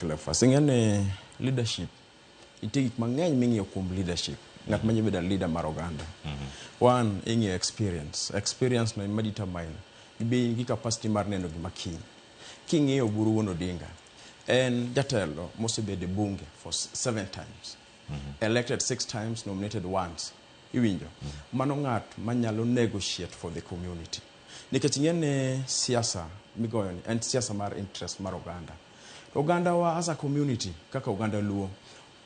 Cleophas, ing'e ni leadership nitie gik mang'eny ming'iyo kuom leadership. Ng'at ma bedo leader mar oganda. One, ing'iyo experience. Experience no ema determine be in gi capacity mar neno gima kiny. King'iyo Oburu wuon Odinga, en jatelo mosebedo e bunge for seven times. Elected six times, nominated once. Iwinjo? Mano ng'at manyalo negotiate for the community. Nikech ing'e ni siasa migoyo ni en siasa mar interest mar oganda. To oganda wa as a community kaka oganda Luo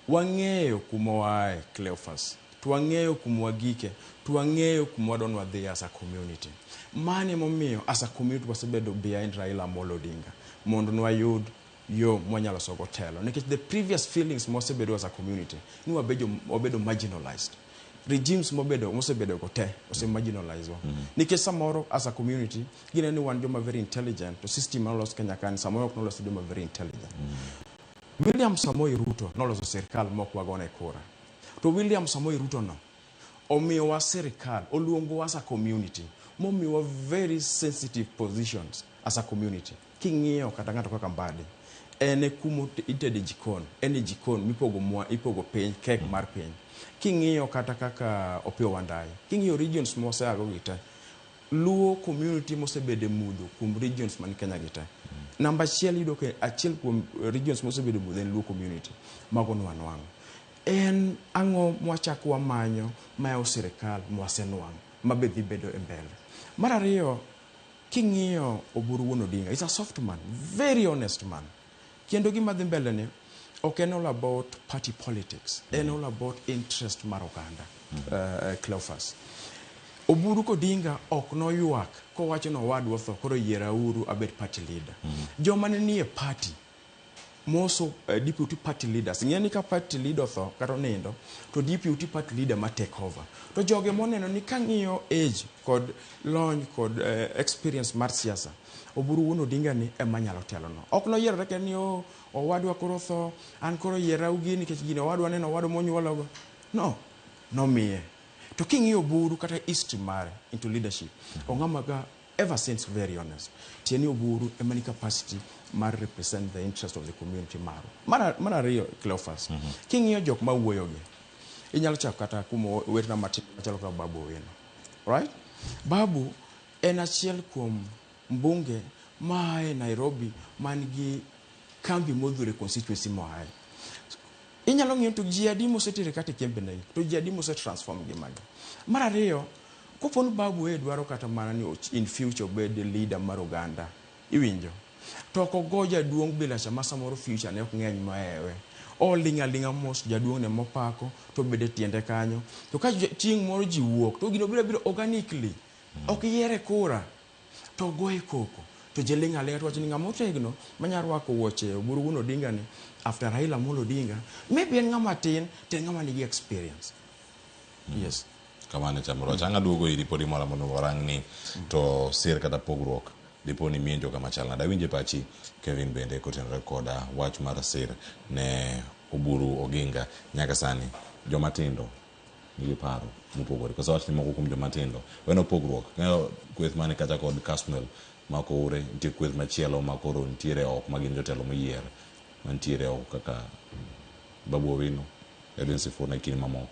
wang'eyo kuma waaye Cleophas to wang'eyo kuma wagike to wang'eyo kuma wadwa ni wadhiye as a community. Mano emomiyo as a community wasebedo behind Raila Amolo Odinga mondo nwayud yo mwanyalo sogo telo nikech the previous feelings mwasebedo as a community ni wabedo, wabedo marginalized regimes mobedo mosebedo go te ose marginalize wa nikech samoro as a community gineno ni wan joma very intelligent to system manolos Kenya ka ni samoro ok nolos joma very intelligent. William Samoei Ruto noloso sirkal mok wagone kura to William Samoei Ruto no omiyowa sirkal oluongowa as a community momiyowa very sensitive positions as a community king'iyo kata ng'ato kaka Mbadi en e kuma itede jikon en e jikon mipogo mwa ipogo piny kek mar piny king'iyo kata kaka Opiyo Wandayi king'iyo regions mwaseago gi te Luo community mosebedo e mudho kuom regions man Kenya gi te namba achiel iyudo ka achiel kuom regions mosebedo e mudho en Luo community mago nwanwang'o en ang'o mwachako wamanyo mayawo sirikal mwasenwang'o mabe dhi bedo e mbele mar ariyo king'iyo Oburu wuon Odinga is a soft man very honest man kendo gima dhi mbele ni ok en all about party politics en all about interest mar oganda Cleophas Oburu Kodinga ok noywak kowacho ni owadwa otho koro yierauru abed party leader joma ne nie party moso deputy party leaders ing'e ni ka party leader otho kata onindo to deputy party leader ma take over to joge moneno ni kang'iyo age kod lony kod experience mar siasa Oburu wuon Odinga ni ema nyalo telo no ok noyierore kende ni oh, owadwa koro otho an koro yiera gini nikech gini owadwa neno owadwa monyuologo no nomiye to king'iyo Oburu kata history mare into leadership ong'ama ga ever since very honest tie ni Oburu ema ni capacity mar represent the interest of the community marwa mar ariyo Cleophas king'iyo jok mawuoyo gi inyalo chako kata kuom owetena matin machalo kaka Babu Owino right Babu en achiel kuom mbunge maae Nairobi man gi kambi modhuro e constituency moae inyalo ng'iyo to ji adi mosetere kata e kembene to ji adi mosetransform ngimagi mar ariyo kopo ni Babu e dwaro kata mana ni in future obed leader mar oganda iwinjo to ok ogo jaduong' bila cha ma samoro future ne ok ng'eny mohewe oling' aling'a mos jaduong' ne mopako to obed e tiende kanyo to ka chieng' moro ji wuok to gino biro abiro organically ok yiere kura to goye koko to ji ling' aling'a to wacho ni ng'ama otegno manya rwako wuoche Oburu wuon Odinga ni after Raila Amolo Odinga maybe en ng'ama tin to en ng'ama nigi experience yes Kamano chamoro wach. Ang' aduogo iri podi mora mondo warang ni to sir kata pogruok dipo ni mienjo kama chal nade. Awinje pachi Kevin bende kotenore koda wach mar sir ne Oburu Oginga nyaka sani joma tindo nigi paro mopogore. Koso wach ni moko kuom joma tindo weno pogruok. Ng'eyo kweth mane kacha kod Kasmuel ma Oure, nitie kweth machielo ma koro nitiere oko ma gin jotelo moyier mantiere oko kaka Babu Owino, Edwin Sifuna e kind mamoko.